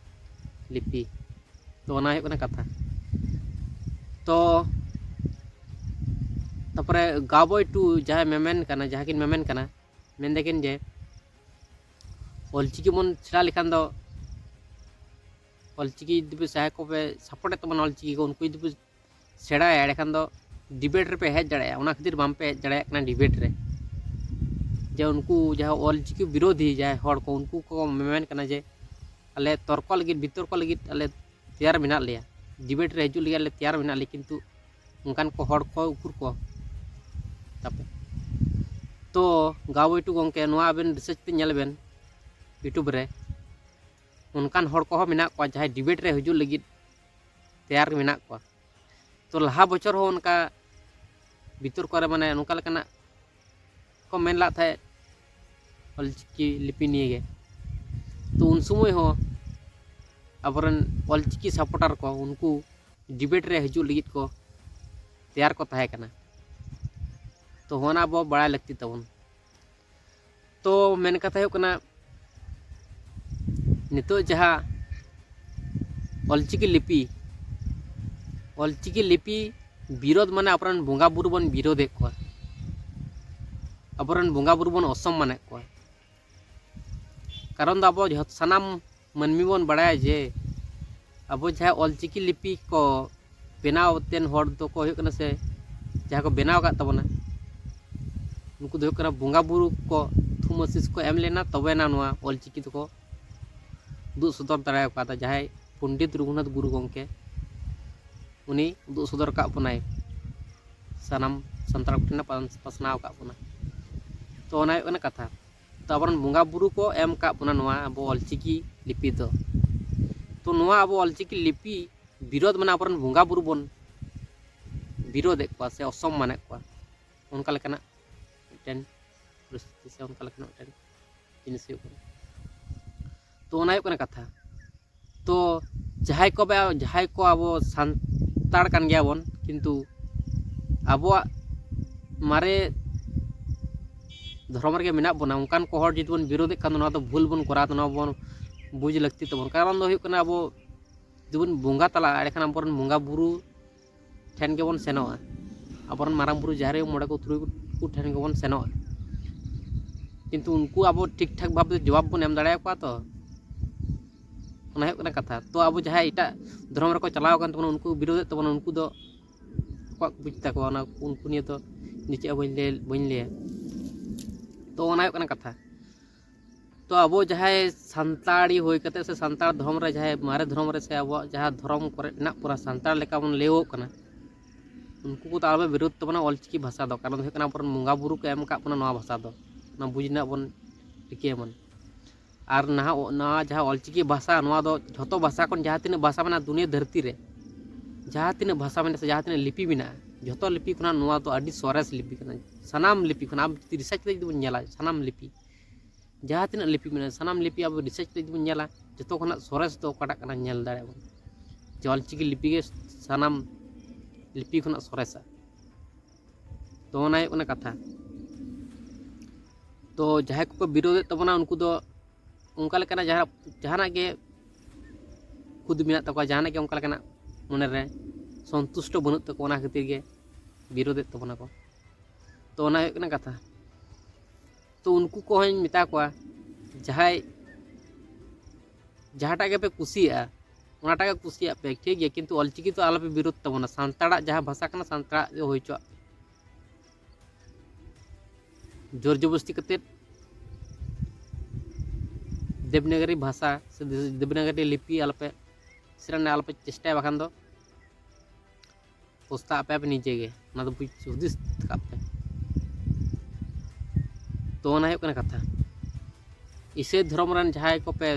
ᱞᱤᱯᱤ᱾ ᱛᱚ ᱚᱱᱟ ᱦᱩᱭᱩᱜ ᱠᱟᱱᱟ ᱠᱟᱛᱷᱟ᱾ ᱛᱚ ᱛᱟᱯᱚᱨᱮ ᱜᱟᱣᱵᱚᱭ ᱴᱩ ᱡᱟᱦᱟᱸᱭ ᱢᱮᱢᱮᱱ ᱠᱟᱱᱟ, ᱡᱟᱦᱟᱸ ᱠᱤᱱ ᱢᱮᱢᱮᱱ ᱠᱟᱱᱟ, ᱢᱮᱱ ᱫᱟᱠᱤᱱ ᱡᱮ ᱚᱞᱪᱤᱠᱤ ᱵᱚᱱ ᱥᱮᱬᱟ ᱞᱮᱠᱷᱟᱱ ᱫᱚ, ᱚᱞᱪᱤᱠᱤ ᱡᱩᱫᱤ ᱯᱮ ᱡᱟᱦᱟᱸᱭ ᱠᱚᱯᱮ ᱥᱟᱯᱳᱨᱴᱮᱫ ᱛᱟᱵᱚᱱᱟ, ᱚᱞᱪᱤᱠᱤ ᱠᱚ, ᱩᱱᱠᱩ ᱡᱩᱫᱤ ᱯᱮ ᱥᱮᱬᱟᱭᱟ, ᱮᱸᱰᱮᱠᱷᱟᱱ ᱫᱚ ᱰᱤᱵᱮᱴ ᱨᱮᱯᱮ ᱦᱮᱡ ᱫᱟᱲᱮᱭᱟᱜᱼᱟ᱾ ᱚᱱᱟ ᱠᱷᱟᱹᱛᱤᱨ ᱵᱟᱝᱯᱮ ᱦᱮᱡ ᱫᱟᱲᱮᱭᱟᱜ ᱠᱟᱱᱟ ᱰᱤᱵᱮᱴ ᱨᱮ᱾ ᱡᱮ ᱩᱱᱠᱩ ᱡᱟᱦᱟᱸ ᱚᱞᱪᱤᱠᱤ ᱵᱤᱨᱳᱫᱷᱤ ᱡᱟᱦᱟᱸᱭ ᱦᱚᱲ ᱠᱚ, ᱩᱱᱠᱩ ᱠᱚ ᱢᱮᱢᱮᱱ ᱠᱟᱱᱟ ᱡᱮ ᱟᱞᱮ ᱛᱚᱨᱠᱚ ᱞᱟᱹᱜᱤᱫ, ᱵᱤᱛᱚᱨᱠᱚ ᱞᱟᱹᱜᱤᱫ ᱟᱞᱮ ᱛᱮᱭᱟᱨ ᱢᱮᱱᱟᱜ ᱞᱮᱭᱟ, ᱰᱤᱵᱮᱴ ᱨᱮ ᱦᱤᱡᱩᱜ ᱞᱟᱹᱜᱤᱫ ᱟᱞᱮ ᱛᱮᱭᱟᱨ ᱢᱮᱱᱟᱜ ᱞᱮᱭᱟ, ᱠᱤᱱᱛᱩ ᱚᱱᱠᱟᱱ ᱠᱚ ᱦᱚᱲ ᱠᱚ ᱩᱠᱩᱨ ᱠᱚ ᱛᱟᱯᱮ? ᱛᱚ ᱜᱟᱣᱵᱚᱭ ᱴᱩ ᱜᱚᱢᱠᱮ, ᱱᱚᱣᱟ ᱟᱵᱮᱱ ᱨᱤᱥᱟᱨᱪ ᱛᱮ ᱧᱮᱞ ᱵᱮᱱ ᱤᱭᱩᱴᱩᱵᱽ ᱨᱮ, ᱚᱱᱠᱟᱱ ᱦᱚᱲ ᱠᱚᱦᱚᱸ ᱢᱮᱱᱟᱜ ᱠᱚᱣᱟ ᱡᱟᱦᱟᱸᱭ ᱰᱤᱵᱮᱴ ᱨᱮ ᱦᱤᱡᱩᱜ ᱞᱟᱹᱜᱤᱫ ᱛᱮᱭᱟᱨ ᱢᱮᱱᱟᱜ ᱠᱚᱣᱟ᱾ ᱛᱚ ᱞᱟᱦᱟ ᱵᱚᱪᱷᱚᱨ ᱦᱚᱸ ᱚᱱᱠᱟ ᱵᱤᱛᱚᱨᱠᱚ ᱨᱮ, ᱢᱟᱱᱮ ᱱᱚᱝᱠᱟ ᱞᱮᱠᱟᱱᱟᱜ ᱠᱚ ᱢᱮᱱ ᱞᱮᱫ ᱛᱟᱦᱮᱸᱫ ᱚᱞᱪᱤᱠᱤ ᱞᱤᱯᱤ ᱱᱤᱭᱮ ᱜᱮ᱾ ᱛᱚ ᱩᱱ ᱥᱚᱢᱚᱭ ᱦᱚᱸ ᱟᱵᱚᱨᱮᱱ ᱚᱞᱪᱤᱠᱤ ᱥᱟᱯᱳᱨᱴᱟᱨ ᱠᱚ, ᱩᱱᱠᱩ ᱰᱤᱵᱮᱴ ᱨᱮ ᱦᱤᱡᱩᱜ ᱞᱟᱹᱜᱤᱫ ᱠᱚ ᱛᱮᱭᱟᱨ ᱠᱚ ᱛᱟᱦᱮᱸ ᱠᱟᱱᱟ᱾ ᱛᱚ ᱚᱱᱟ ᱟᱵᱚ ᱵᱟᱲᱟᱭ ᱞᱟᱹᱠᱛᱤ ᱛᱟᱵᱚᱱ᱾ ᱛᱚ ᱢᱮᱱ ᱠᱟᱛᱷᱟ ᱦᱩᱭᱩᱜ ᱠᱟᱱᱟ, ᱱᱤᱛᱚᱜ ᱡᱟᱦᱟᱸ ᱚᱞᱪᱤᱠᱤ ᱞᱤᱯᱤ, ᱚᱞᱪᱤᱠᱤ ᱞᱤᱯᱤ ᱵᱤᱨᱳᱫᱷ ᱢᱟᱱᱮ ᱟᱵᱚᱨᱮᱱ ᱵᱚᱸᱜᱟ ᱵᱩᱨᱩ ᱵᱚᱱ ᱵᱤᱨᱳᱫᱷᱮᱫ ᱠᱚᱣᱟ, ᱟᱵᱚᱨᱮᱱ ᱵᱚᱸᱜᱟ ᱵᱩᱨᱩ ᱵᱚᱱ ᱚᱥᱚᱢᱢᱟᱱᱮᱫ ᱠᱚᱣᱟ᱾ ᱠᱟᱨᱚᱱ ᱫᱚ ᱟᱵᱚ ᱡᱷᱚᱛᱚ ᱥᱟᱱᱟᱢ ᱢᱟᱹᱱᱢᱤ ᱵᱚᱱ ᱵᱟᱲᱟᱭᱟ ᱡᱮ ᱟᱵᱚ ᱡᱟᱦᱟᱸ ᱚᱞᱪᱤᱠᱤ ᱞᱤᱯᱤ ᱠᱚ ᱵᱮᱱᱟᱣ ᱛᱮᱱ ᱦᱚᱲ ᱫᱚᱠᱚ ᱦᱩᱭᱩᱜ ᱠᱟᱱᱟ, ᱥᱮ ᱡᱟᱦᱟᱸ ᱠᱚ ᱵᱮᱱᱟᱣ ᱟᱠᱟᱫ ᱛᱟᱵᱚᱱᱟ, ᱩᱱᱠᱩ ᱫᱚ ᱦᱩᱭᱩᱜ ᱠᱟᱱᱟ ᱵᱚᱸᱜᱟ ᱵᱩᱨᱩ ᱠᱚ ᱛᱷᱩᱢ ᱟᱹᱥᱤᱥ ᱠᱚ ᱮᱢ ᱞᱮᱱᱟ, ᱛᱚᱵᱮᱱᱟ ᱱᱚᱣᱟ ᱚᱞᱪᱤᱠᱤ ᱫᱚᱠᱚ ᱩᱫᱩᱜ ᱥᱚᱫᱚᱨ ᱫᱟᱲᱮ ᱟᱠᱟᱫᱟ᱾ ᱡᱟᱦᱟᱸᱭ ᱯᱚᱱᱰᱤᱛ ᱨᱚᱜᱷᱩᱱᱟᱛᱷ ᱜᱩᱨᱩ ᱜᱚᱢᱠᱮ, ᱩᱱᱤ ᱩᱫᱩᱜ ᱥᱚᱫᱚᱨ ᱟᱠᱟᱫ ᱵᱚᱱᱟᱭ, ᱥᱟᱱᱟᱢ ᱥᱟᱱᱛᱟᱲ ᱠᱚᱴᱷᱮᱱᱮ ᱯᱟᱥ-, ᱯᱟᱥᱱᱟᱣ ᱟᱠᱟᱫ ᱵᱚᱱᱟ᱾ ᱛᱚ ᱚᱱᱟ ᱦᱩᱭᱩᱜ ᱠᱟᱱᱟ ᱠᱟᱛᱷᱟ᱾ ᱛᱚ ᱟᱵᱚᱨᱮᱱ ᱵᱚᱸᱜᱟ ᱵᱩᱨᱩ ᱠᱚ ᱮᱢ ᱟᱠᱟᱫ ᱵᱚᱱᱟ ᱱᱚᱣᱟ ᱟᱵᱚ ᱚᱞᱪᱤᱠᱤ ᱞᱤᱯᱤ ᱫᱚ᱾ ᱛᱚ ᱱᱚᱣᱟ ᱟᱵᱚ ᱚᱞᱪᱤᱠᱤ ᱞᱤᱯᱤ ᱵᱤᱨᱳᱫᱷ ᱢᱟᱱᱮ ᱟᱵᱚᱨᱮᱱ ᱵᱚᱸᱜᱟ ᱵᱩᱨᱩ ᱵᱚᱱ ᱵᱤᱨᱳᱫᱷᱮᱫ ᱠᱚᱣᱟ ᱥᱮ ᱚᱥᱚᱢᱢᱟᱱᱮᱫ ᱠᱚᱣᱟ, ᱚᱱᱠᱟ ᱞᱮᱠᱟᱱᱟᱜ ᱢᱤᱫᱴᱮᱱ ᱯᱚᱨᱤᱥᱛᱷᱤᱛᱤ ᱥᱮ ᱚᱱᱠᱟ ᱞᱮᱠᱟᱱᱟᱜ ᱢᱤᱫᱴᱮᱱ ᱡᱤᱱᱤᱥ ᱦᱩᱭᱩᱜ ᱠᱟᱱᱟ᱾ ᱛᱚ ᱚᱱᱟ ᱦᱩᱭᱩᱜ ᱠᱟᱱᱟ ᱠᱟᱛᱷᱟ᱾ ᱛᱚ ᱡᱟᱦᱟᱸᱭ ᱠᱚ ᱵᱟ-, ᱡᱟᱦᱟᱸᱭ ᱠᱚ ᱟᱵᱚ ᱥᱟᱱᱛᱟᱲ ᱠᱟᱱ ᱜᱮᱭᱟᱵᱚᱱ, ᱠᱤᱱᱛᱩ ᱟᱵᱚᱣᱟᱜ ᱢᱟᱨᱮ ᱫᱷᱚᱨᱚᱢ ᱨᱮᱜᱮ ᱢᱮᱱᱟᱜ ᱵᱚᱱᱟ, ᱚᱱᱠᱟᱱ ᱠᱚ ᱦᱚᱲ ᱡᱩᱫᱤ ᱵᱚᱱ ᱵᱤᱨᱳᱫᱷᱮᱫ ᱠᱷᱟᱱ ᱫᱚ ᱱᱚᱣᱟ ᱫᱚ ᱵᱷᱩᱞ ᱵᱚᱱ ᱠᱚᱨᱟᱣ ᱮᱫᱟ, ᱱᱚᱣᱟ ᱵᱚᱱ ᱵᱩᱡᱽ ᱞᱟᱹᱠᱛᱤ ᱛᱟᱵᱚᱱ᱾ ᱠᱟᱨᱚᱱ ᱫᱚ ᱦᱩᱭᱩᱜ ᱠᱟᱱᱟ, ᱟᱵᱚ ᱡᱩᱫᱤ ᱵᱚᱱ ᱵᱚᱸᱜᱟ ᱛᱟᱞᱟᱜᱼᱟ, ᱮᱸᱰᱮᱠᱷᱟᱱ ᱟᱵᱚᱨᱮᱱ ᱵᱚᱸᱜᱟ ᱵᱩᱨᱩ ᱴᱷᱮᱱ ᱜᱮᱵᱚᱱ ᱥᱮᱱᱚᱜᱼᱟ, ᱟᱵᱚᱨᱮᱱ ᱢᱟᱨᱟᱝ ᱵᱩᱨᱩ, ᱡᱟᱦᱮᱨ ᱟᱭᱳ, ᱢᱚᱬᱮ ᱠᱚ ᱛᱩᱨᱩᱭ ᱠᱚ ᱴᱷᱮᱱ ᱜᱮᱵᱚᱱ ᱥᱮᱱᱚᱜᱼᱟ᱾ ᱠᱤᱱᱛᱩ ᱩᱱᱠᱩ ᱟᱵᱚ ᱴᱷᱤᱠ ᱴᱷᱟᱠ ᱵᱷᱟᱵᱽ ᱛᱮ ᱡᱚᱵᱟᱵ ᱵᱚᱱ ᱮᱢ ᱫᱟᱲᱮᱭᱟᱠᱚᱣᱟ ᱛᱚ? ᱚᱱᱟ ᱦᱩᱭᱩᱜ ᱠᱟᱱᱟ ᱠᱟᱛᱷᱟ᱾ ᱛᱚ ᱟᱵᱚ ᱡᱟᱦᱟᱸᱭ ᱮᱴᱟᱜ ᱫᱷᱚᱨᱚᱢ ᱨᱮᱠᱚ ᱪᱟᱞᱟᱣ ᱟᱠᱟᱱ ᱛᱟᱵᱚᱱᱟ, ᱩᱱᱠᱩ ᱵᱤᱨᱳᱫᱷᱮᱫ ᱛᱟᱵᱚᱱᱟ, ᱩᱱᱠᱩ ᱫᱚ ᱟᱠᱚᱣᱟᱜ ᱵᱩᱡᱽ ᱛᱟᱠᱚᱣᱟ, ᱚᱱᱟ ᱩᱱᱠᱩ ᱱᱤᱭᱮ ᱫᱚ ᱱᱤᱪᱮ ᱵᱟᱹᱧ ᱞᱟᱹᱭ, ᱵᱟᱹᱧ ᱞᱟᱹᱭᱟ᱾ ᱛᱚ ᱚᱱᱟ ᱦᱩᱭᱩᱜ ᱠᱟᱱᱟ ᱠᱟᱛᱷᱟ᱾ ᱛᱚ ᱟᱵᱚ ᱡᱟᱦᱟᱸᱭ ᱥᱟᱱᱛᱟᱲᱤ ᱦᱩᱭ ᱠᱟᱛᱮ ᱥᱮ ᱥᱟᱱᱛᱟᱲ ᱫᱷᱚᱨᱚᱢ ᱨᱮ, ᱡᱟᱦᱟᱸᱭ ᱢᱟᱨᱮ ᱫᱷᱚᱨᱚᱢ ᱨᱮ ᱥᱮ ᱟᱵᱚᱣᱟᱜ ᱡᱟᱦᱟᱸ ᱫᱷᱚᱨᱚᱢ ᱠᱚᱨᱮ ᱢᱮᱱᱟᱜ ᱵᱚᱱᱟ, ᱥᱟᱱᱛᱟᱲ ᱞᱮᱠᱟ ᱵᱚᱱ ᱞᱟᱹᱭᱚᱜ ᱠᱟᱱᱟ, ᱩᱱᱠᱩ ᱠᱚᱫᱚ ᱟᱞᱚᱯᱮ ᱵᱤᱨᱳᱫᱷ ᱛᱟᱵᱚᱱᱟ ᱚᱞᱪᱤᱠᱤ ᱵᱷᱟᱥᱟ ᱫᱚ᱾ ᱠᱟᱨᱚᱱ ᱫᱚ ᱦᱩᱭᱩᱜ ᱠᱟᱱᱟ, ᱟᱵᱚᱨᱮᱱ ᱵᱚᱸᱜᱟ ᱵᱩᱨᱩ ᱠᱚ ᱮᱢ ᱟᱠᱟᱫ ᱵᱚᱱᱟ ᱱᱚᱣᱟ ᱵᱷᱟᱥᱟ ᱫᱚ, ᱚᱱᱟ ᱵᱩᱡᱽ ᱨᱮᱱᱟᱜ ᱵᱚᱱ ᱨᱤᱠᱟᱹᱭ ᱢᱟ᱾ ᱟᱨ ᱱᱟᱦᱟᱜ ᱚ-, ᱱᱚᱣᱟ ᱡᱟᱦᱟᱸ ᱚᱞᱪᱤᱠᱤ ᱵᱷᱟᱥᱟ, ᱱᱚᱣᱟ ᱫᱚ ᱡᱷᱚᱛᱚ ᱵᱷᱟᱥᱟ ᱠᱷᱚᱱ ᱡᱟᱦᱟᱸ ᱛᱤᱱᱟᱹᱜ ᱵᱷᱟᱥᱟ ᱢᱮᱱᱟᱜᱼᱟ ᱫᱩᱱᱤᱭᱟᱹ ᱫᱷᱟᱹᱨᱛᱤ ᱨᱮ, ᱡᱟᱦᱟᱸ ᱛᱤᱱᱟᱹᱜ ᱵᱷᱟᱥᱟ ᱢᱮᱱᱟᱜᱼᱟ ᱥᱮ ᱡᱟᱦᱟᱸ ᱛᱤᱱᱟᱹᱜ ᱞᱤᱯᱤ ᱢᱮᱱᱟᱜᱼᱟ, ᱡᱷᱚᱛᱚ ᱞᱤᱯᱤ ᱠᱷᱚᱱᱟᱜ ᱱᱚᱣᱟ ᱫᱚ ᱟᱹᱰᱤ ᱥᱚᱨᱮᱥ ᱞᱤᱯᱤ ᱠᱟᱱᱟ᱾ ᱥᱟᱱᱟᱢ ᱞᱤᱯᱤ ᱠᱷᱚᱱ ᱟᱢ ᱡᱩᱫᱤ ᱨᱤᱥᱟᱨᱪ ᱠᱟᱛᱮ ᱡᱩᱫᱤ ᱵᱚᱱ ᱧᱮᱞᱟ, ᱥᱟᱱᱟᱢ ᱞᱤᱯᱤ, ᱡᱟᱦᱟᱸ ᱛᱤᱱᱟᱹᱜ ᱞᱤᱯᱤ ᱢᱮᱱᱟᱜᱼᱟ, ᱥᱟᱱᱟᱢ ᱞᱤᱯᱤ ᱟᱵᱚ ᱨᱤᱥᱟᱨᱪ ᱠᱟᱛᱮ ᱡᱩᱫᱤ ᱵᱚᱱ ᱧᱮᱞᱟ, ᱡᱷᱚᱛᱚ ᱠᱷᱚᱱᱟᱜ ᱥᱚᱨᱮᱥ ᱫᱚ ᱚᱠᱟᱴᱟᱜ ᱠᱟᱱᱟ ᱧᱮᱞ ᱫᱟᱲᱮᱭᱟᱜᱼᱟ ᱵᱚᱱ, ᱡᱮ ᱚᱞᱪᱤᱠᱤ ᱞᱤᱯᱤ ᱜᱮ ᱥᱟᱱᱟᱢ ᱞᱤᱯᱤ ᱠᱷᱚᱱᱟᱜ ᱥᱚᱨᱮᱥᱟ᱾ ᱛᱚ ᱚᱱᱟ ᱦᱩᱭᱩᱜ ᱠᱟᱱᱟ ᱠᱟᱛᱷᱟ᱾ ᱛᱚ ᱡᱟᱦᱟᱸᱭ ᱠᱚᱠᱚ ᱵᱤᱨᱳᱫᱷᱮᱫ ᱛᱟᱵᱚᱱᱟ, ᱩᱱᱠᱩ ᱫᱚ ᱚᱱᱠᱟ ᱞᱮᱠᱟᱱᱟᱜ ᱡᱟᱦᱟᱸ ᱡᱟᱦᱟᱱᱟᱜ ᱜᱮ ᱠᱷᱩᱫ ᱢᱮᱱᱟᱜ ᱛᱟᱠᱚᱣᱟ, ᱡᱟᱦᱟᱱᱟᱜ ᱜᱮ ᱚᱱᱠᱟ ᱞᱮᱠᱟᱱᱟᱜ ᱢᱚᱱᱮᱨᱮ ᱥᱚᱱᱛᱩᱥᱴᱚ ᱵᱟᱹᱱᱩᱜ ᱛᱟᱠᱚᱣᱟ, ᱚᱱᱟ ᱠᱷᱟᱹᱛᱤᱨ ᱜᱮ ᱵᱤᱨᱳᱫᱮᱫ ᱛᱟᱵᱚᱱᱟ ᱠᱚ᱾ ᱛᱚ ᱚᱱᱟ ᱦᱩᱭᱩᱜ ᱠᱟᱱᱟ ᱠᱟᱛᱷᱟ᱾ ᱛᱚ ᱩᱱᱠᱩ ᱠᱚᱦᱚᱸᱧ ᱢᱮᱛᱟ ᱠᱚᱣᱟ, ᱡᱟᱦᱟᱸᱭ ᱡᱟᱦᱟᱸᱴᱟᱜ ᱜᱮᱯᱮ ᱠᱩᱥᱤᱭᱟᱜᱼᱟ, ᱚᱱᱟᱴᱟᱜ ᱜᱮ ᱠᱩᱥᱤᱭᱟᱜ ᱯᱮ, ᱴᱷᱤᱠ ᱜᱮᱭᱟ, ᱠᱤᱱᱛᱩ ᱚᱞᱪᱤᱠᱤ ᱫᱚ ᱟᱞᱚᱯᱮ ᱵᱤᱨᱳᱫ ᱛᱟᱵᱚᱱᱟ᱾ ᱥᱟᱱᱛᱟᱲᱟᱜ ᱡᱟᱦᱟᱸ ᱵᱷᱟᱥᱟ ᱠᱟᱱᱟ, ᱥᱟᱱᱛᱟᱲᱟᱜ ᱜᱮ ᱦᱩᱭ ᱦᱚᱪᱚᱣᱟᱜ ᱯᱮ᱾ ᱡᱳᱨ ᱡᱚᱵᱚᱥᱛᱤ ᱠᱟᱛᱮᱫ ᱫᱮᱵᱽᱱᱟᱜᱚᱨᱤ ᱵᱷᱟᱥᱟ ᱥᱮ ᱫᱮᱵᱽᱱᱟᱜᱚᱨᱤ ᱞᱤᱯᱤ ᱟᱞᱚᱯᱮ ᱥᱮᱬᱟ ᱨᱮᱱᱟᱜ ᱟᱞᱚᱯᱮ ᱪᱮᱥᱴᱟᱭᱟ, ᱵᱟᱠᱷᱟᱱ ᱫᱚ ᱯᱚᱥᱛᱟᱜ ᱟᱯᱮ ᱟᱯᱮ ᱱᱤᱡᱮ ᱜᱮ᱾ ᱚᱱᱟ ᱫᱚ ᱵᱩᱡᱽ ᱦᱩᱫᱤᱥ ᱠᱟᱜ ᱯᱮ᱾ ᱛᱚ ᱚᱱᱟ ᱦᱩᱭᱩᱜ ᱠᱟᱱᱟ ᱠᱟᱛᱷᱟ᱾ ᱤᱥᱟᱹᱭ ᱫᱷᱚᱨᱚᱢ ᱨᱮᱱ ᱡᱟᱦᱟᱸᱭ ᱠᱚᱯᱮ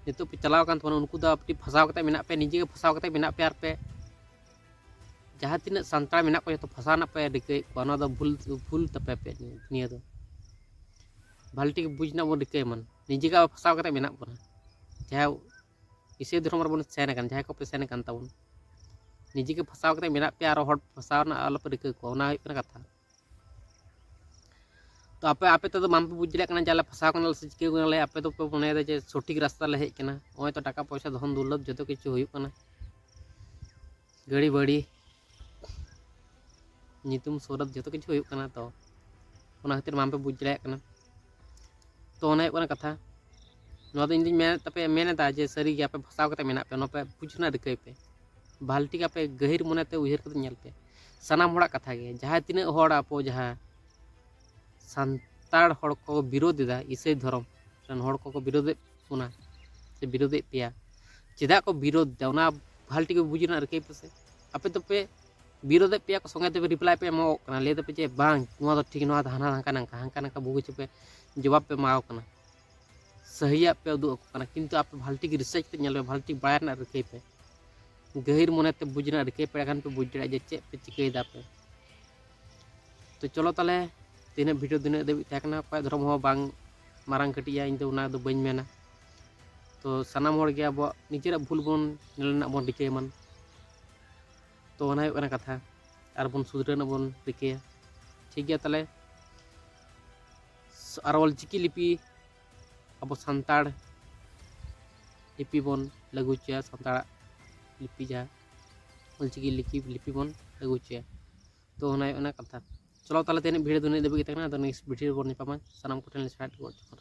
ᱱᱤᱛᱚᱜ ᱯᱮ ᱪᱟᱞᱟᱣ ᱟᱠᱟᱱ ᱛᱟᱵᱚᱱᱟ, ᱩᱱᱠᱩ ᱫᱚ ᱟᱯᱮ ᱯᱷᱟᱸᱥᱟᱣ ᱠᱟᱛᱮ ᱢᱮᱱᱟᱜ ᱯᱮ, ᱱᱤᱡᱮ ᱜᱮ ᱯᱷᱟᱸᱥᱟᱣ ᱠᱟᱛᱮ ᱢᱮᱱᱟᱜ ᱯᱮ᱾ ᱟᱨ ᱯᱮ ᱡᱟᱦᱟᱸ ᱛᱤᱱᱟᱹᱜ ᱥᱟᱱᱛᱟᱲ ᱢᱮᱱᱟᱜ ᱠᱚᱣᱟ, ᱡᱚᱛᱚ ᱯᱷᱟᱸᱥᱟᱣ ᱨᱮᱱᱟᱜ ᱯᱮ ᱨᱤᱠᱟᱹᱭᱮᱫ ᱠᱚᱣᱟ᱾ ᱚᱱᱟ ᱫᱚ ᱵᱷᱩᱞ, ᱵᱷᱩᱞ ᱛᱟᱯᱮ ᱟᱯᱮ ᱱᱤᱭᱟᱹ ᱫᱚ᱾ ᱵᱷᱟᱞᱮ ᱴᱷᱤᱠ ᱵᱩᱡᱽ ᱨᱮᱱᱟᱜ ᱵᱚᱱ ᱨᱤᱠᱟᱹᱭ ᱢᱟ, ᱱᱤᱡᱮ ᱜᱮ ᱟᱵᱚ ᱯᱷᱟᱸᱥᱟᱣ ᱠᱟᱛᱮ ᱢᱮᱱᱟᱜ ᱵᱚᱱᱟ᱾ ᱡᱟᱦᱟᱸᱭ ᱤᱥᱟᱹᱭ ᱫᱷᱚᱨᱚᱢ ᱨᱮᱵᱚᱱ ᱥᱮᱱ ᱟᱠᱟᱱ, ᱡᱟᱦᱟᱸᱭ ᱠᱚᱯᱮ ᱥᱮᱱ ᱟᱠᱟᱱ ᱛᱟᱵᱚᱱ, ᱱᱤᱡᱮ ᱜᱮ ᱯᱷᱟᱸᱥᱟᱣ ᱠᱟᱛᱮ ᱢᱮᱱᱟᱜ ᱯᱮᱭᱟ, ᱟᱨᱚ ᱦᱚᱲ ᱯᱷᱟᱸᱥᱟᱣ ᱨᱮᱱᱟᱜ ᱟᱞᱚᱯᱮ ᱨᱤᱠᱟᱹ ᱠᱚᱣᱟ, ᱚᱱᱟ ᱦᱩᱭᱩᱜ ᱠᱟᱱᱟ ᱠᱟᱛᱷᱟ᱾ ᱛᱚ ᱟᱯᱮ, ᱟᱯᱮ ᱛᱮᱫᱚ ᱵᱟᱝᱯᱮ ᱵᱩᱡᱽ ᱫᱟᱲᱮᱭᱟᱜ ᱠᱟᱱᱟ ᱡᱮ ᱟᱞᱮ ᱯᱷᱟᱸᱥᱟᱣ ᱠᱟᱱᱟᱞᱮ ᱥᱮ ᱪᱤᱠᱟᱹ ᱠᱟᱱᱟᱞᱮ, ᱟᱯᱮ ᱫᱚᱯᱮ ᱢᱚᱱᱮᱭᱮᱫᱟ ᱡᱮ ᱥᱚᱴᱷᱤᱠ ᱨᱟᱥᱛᱟ ᱞᱮ ᱦᱮᱡ ᱠᱟᱱᱟ, ᱱᱚᱜᱼᱚᱭ ᱛᱚ ᱴᱟᱠᱟ ᱯᱚᱭᱥᱟ ᱫᱷᱚᱱ ᱫᱩᱨᱞᱚᱵᱷ ᱡᱚᱛᱚ ᱠᱤᱪᱷᱩ ᱦᱩᱭᱩᱜ ᱠᱟᱱᱟ, ᱜᱟᱹᱲᱤ ᱵᱟᱹᱲᱤ, ᱧᱩᱛᱩᱢ ᱥᱚᱨᱚᱛ ᱡᱚᱛᱚ ᱠᱤᱪᱷᱩ ᱦᱩᱭᱩᱜ ᱠᱟᱱᱟ᱾ ᱛᱚ ᱚᱱᱟ ᱠᱷᱟᱹᱛᱤᱨ ᱵᱟᱝᱯᱮ ᱵᱩᱡᱽ ᱫᱟᱲᱮᱭᱟᱜ ᱠᱟᱱᱟ᱾ ᱛᱚ ᱚᱱᱟ ᱦᱩᱭᱩᱜ ᱠᱟᱱᱟ ᱠᱟᱛᱷᱟ᱾ ᱱᱚᱣᱟ ᱫᱚ ᱤᱧ ᱫᱚᱧ ᱢᱮᱱᱮᱫ ᱛᱟᱯᱮ, ᱢᱮᱱ ᱮᱫᱟ ᱡᱮ ᱥᱟᱹᱨᱤ ᱜᱮ ᱟᱯᱮ ᱯᱷᱟᱸᱥᱟᱣ ᱠᱟᱛᱮ ᱢᱮᱱᱟᱜ ᱯᱮᱭᱟ, ᱱᱚᱣᱟ ᱯᱮ ᱵᱩᱡᱽ ᱨᱮᱱᱟᱜ ᱨᱤᱠᱟᱹᱭ ᱯᱮ᱾ ᱵᱷᱟᱞᱮ ᱴᱷᱤᱠ ᱟᱯᱮ ᱜᱟᱹᱦᱤᱨ ᱢᱚᱱᱮᱛᱮ ᱩᱭᱦᱟᱹᱨ ᱠᱟᱛᱮ ᱧᱮᱞ ᱯᱮ᱾ ᱥᱟᱱᱟᱢ ᱦᱚᱲᱟᱜ ᱠᱟᱛᱷᱟ ᱜᱮ, ᱡᱟᱦᱟᱸ ᱛᱤᱱᱟᱹᱜ ᱦᱚᱲ ᱟᱵᱚ ᱡᱟᱦᱟᱸ ᱥᱟᱱᱛᱟᱲ ᱦᱚᱲ ᱠᱚ ᱵᱤᱨᱳᱫ ᱮᱫᱟ, ᱤᱥᱟᱹᱭ ᱫᱷᱚᱨᱚᱢ ᱨᱮᱱ ᱦᱚᱲ ᱠᱚᱠᱚ ᱵᱤᱨᱳᱫᱮᱫ ᱵᱚᱱᱟ ᱥᱮ ᱵᱤᱨᱳᱫᱮᱫ ᱯᱮᱭᱟ, ᱪᱮᱫᱟᱜ ᱠᱚ ᱵᱤᱨᱳᱫ ᱮᱫᱟ, ᱚᱱᱟ ᱵᱷᱟᱞᱮ ᱴᱷᱤᱠ ᱵᱩᱡᱽ ᱨᱮᱱᱟᱜ ᱨᱤᱠᱟᱹᱭ ᱯᱮᱥᱮ᱾ ᱟᱯᱮ ᱫᱚᱯᱮ ᱵᱤᱨᱳᱫᱮᱫ ᱯᱮᱭᱟ ᱠᱚ, ᱥᱚᱸᱜᱮ ᱛᱮᱯᱮ ᱨᱤᱯᱞᱟᱭ ᱯᱮ ᱮᱢᱚᱜ ᱠᱟᱱᱟ, ᱞᱟᱹᱭ ᱫᱟᱯᱮ ᱡᱮ ᱵᱟᱝ, ᱱᱚᱣᱟ ᱫᱚ ᱴᱷᱤᱠ, ᱱᱚᱣᱟ ᱫᱚ ᱦᱟᱱᱟ ᱦᱟᱱᱠᱟ ᱱᱟᱝᱠᱟ, ᱦᱟᱱᱠᱟ ᱱᱟᱝᱠᱟ ᱵᱩᱜᱤ ᱪᱚᱯᱮ ᱡᱚᱵᱟᱵ ᱯᱮ ᱮᱢᱟᱣ ᱠᱟᱱᱟ, ᱥᱟᱹᱦᱤᱭᱟᱜ ᱯᱮ ᱩᱫᱩᱜ ᱟᱠᱚ ᱠᱟᱱᱟ, ᱠᱤᱱᱛᱩ ᱟᱯᱮ ᱵᱷᱟᱞᱮ ᱴᱷᱤᱠ ᱨᱤᱥᱟᱨᱪ ᱠᱟᱛᱮ ᱧᱮᱞ ᱯᱮ, ᱵᱷᱟᱞᱮ ᱴᱷᱤᱠ ᱵᱟᱲᱟᱭ ᱨᱮᱱᱟᱜ ᱨᱤᱠᱟᱹᱭ ᱯᱮ, ᱜᱟᱹᱦᱤᱨ ᱢᱚᱱᱮᱛᱮ ᱵᱩᱡᱽ ᱨᱮᱱᱟᱜ ᱨᱤᱠᱟᱹᱭ ᱯᱮ, ᱮᱸᱰᱮᱠᱷᱟᱱ ᱯᱮ ᱵᱩᱡᱽ ᱫᱟᱲᱮᱭᱟᱜᱼᱟ ᱡᱮ ᱪᱮᱫ ᱯᱮ ᱪᱤᱠᱟᱹᱭᱮᱫᱟ ᱯᱮ᱾ ᱛᱚ ᱪᱚᱞᱚ ᱛᱟᱦᱚᱞᱮ, ᱛᱤᱱᱟᱹᱜ ᱵᱷᱤᱰᱤᱭᱳ ᱛᱤᱱᱟᱹᱜ ᱫᱷᱟᱹᱵᱤᱡ ᱛᱟᱦᱮᱸ ᱠᱟᱱᱟ, ᱚᱠᱚᱭᱟᱜ ᱫᱷᱚᱨᱚᱢ ᱦᱚᱸ ᱵᱟᱝ ᱢᱟᱨᱟᱝ ᱠᱟᱹᱴᱤᱡᱼᱟ, ᱤᱧ ᱫᱚ ᱚᱱᱟ ᱫᱚ ᱵᱟᱹᱧ ᱢᱮᱱᱟ᱾ ᱛᱚ ᱥᱟᱱᱟᱢ ᱦᱚᱲ ᱜᱮ ᱟᱵᱚᱣᱟᱜ ᱱᱤᱡᱮᱨᱟᱜ ᱵᱷᱩᱞ ᱵᱚᱱ ᱧᱮᱞ ᱨᱮᱱᱟᱜ ᱵᱚᱱ ᱨᱤᱠᱟᱹᱭ ᱢᱟ᱾ ᱛᱚ ᱚᱱᱟ ᱦᱩᱭᱩᱜ ᱠᱟᱱᱟ ᱠᱟᱛᱷᱟ, ᱟᱨ ᱵᱚᱱ ᱥᱩᱫᱷᱨᱟᱹᱣ ᱨᱮᱱᱟᱜ ᱵᱚᱱ ᱨᱤᱠᱟᱹᱭᱟ᱾ ᱴᱷᱤᱠ ᱜᱮᱭᱟ ᱛᱟᱦᱚᱞᱮ, ᱟᱨ ᱚᱞᱪᱤᱠᱤ ᱞᱤᱯᱤ ᱟᱵᱚ ᱥᱟᱱᱛᱟᱲ ᱞᱤᱯᱤ ᱵᱚᱱ ᱞᱟᱹᱜᱩ ᱦᱚᱪᱚᱭᱟ, ᱥᱟᱱᱛᱟᱲᱟᱜ ᱞᱤᱯᱤ ᱡᱟᱦᱟᱸ ᱚᱞᱪᱤᱠᱤ ᱞᱤᱯᱤ ᱞᱤᱯᱤ ᱵᱚᱱ ᱞᱟᱹᱜᱩ ᱦᱚᱪᱚᱭᱟ᱾ ᱛᱚ ᱚᱱᱟ ᱦᱩᱭᱩᱜ ᱠᱟᱱᱟ ᱠᱟᱛᱷᱟ᱾ ᱪᱚᱞᱚ ᱛᱟᱦᱚᱞᱮ ᱛᱮᱦᱮᱧ ᱵᱷᱤᱰᱤᱭᱳ ᱫᱚ ᱱᱤᱱᱟᱹᱜ ᱫᱷᱟᱹᱵᱤᱡ ᱜᱮ ᱛᱟᱦᱮᱸ ᱠᱟᱱᱟ᱾ ᱟᱫᱚ ᱱᱮᱠᱥᱴ ᱵᱷᱤᱰᱤᱭᱳ ᱨᱮᱵᱚᱱ ᱧᱟᱯᱟᱢᱟ᱾ ᱥᱟᱱᱟᱢ ᱠᱚᱴᱷᱮᱱ ᱥᱟᱨᱦᱟᱣ ᱡᱚᱦᱟᱨ᱾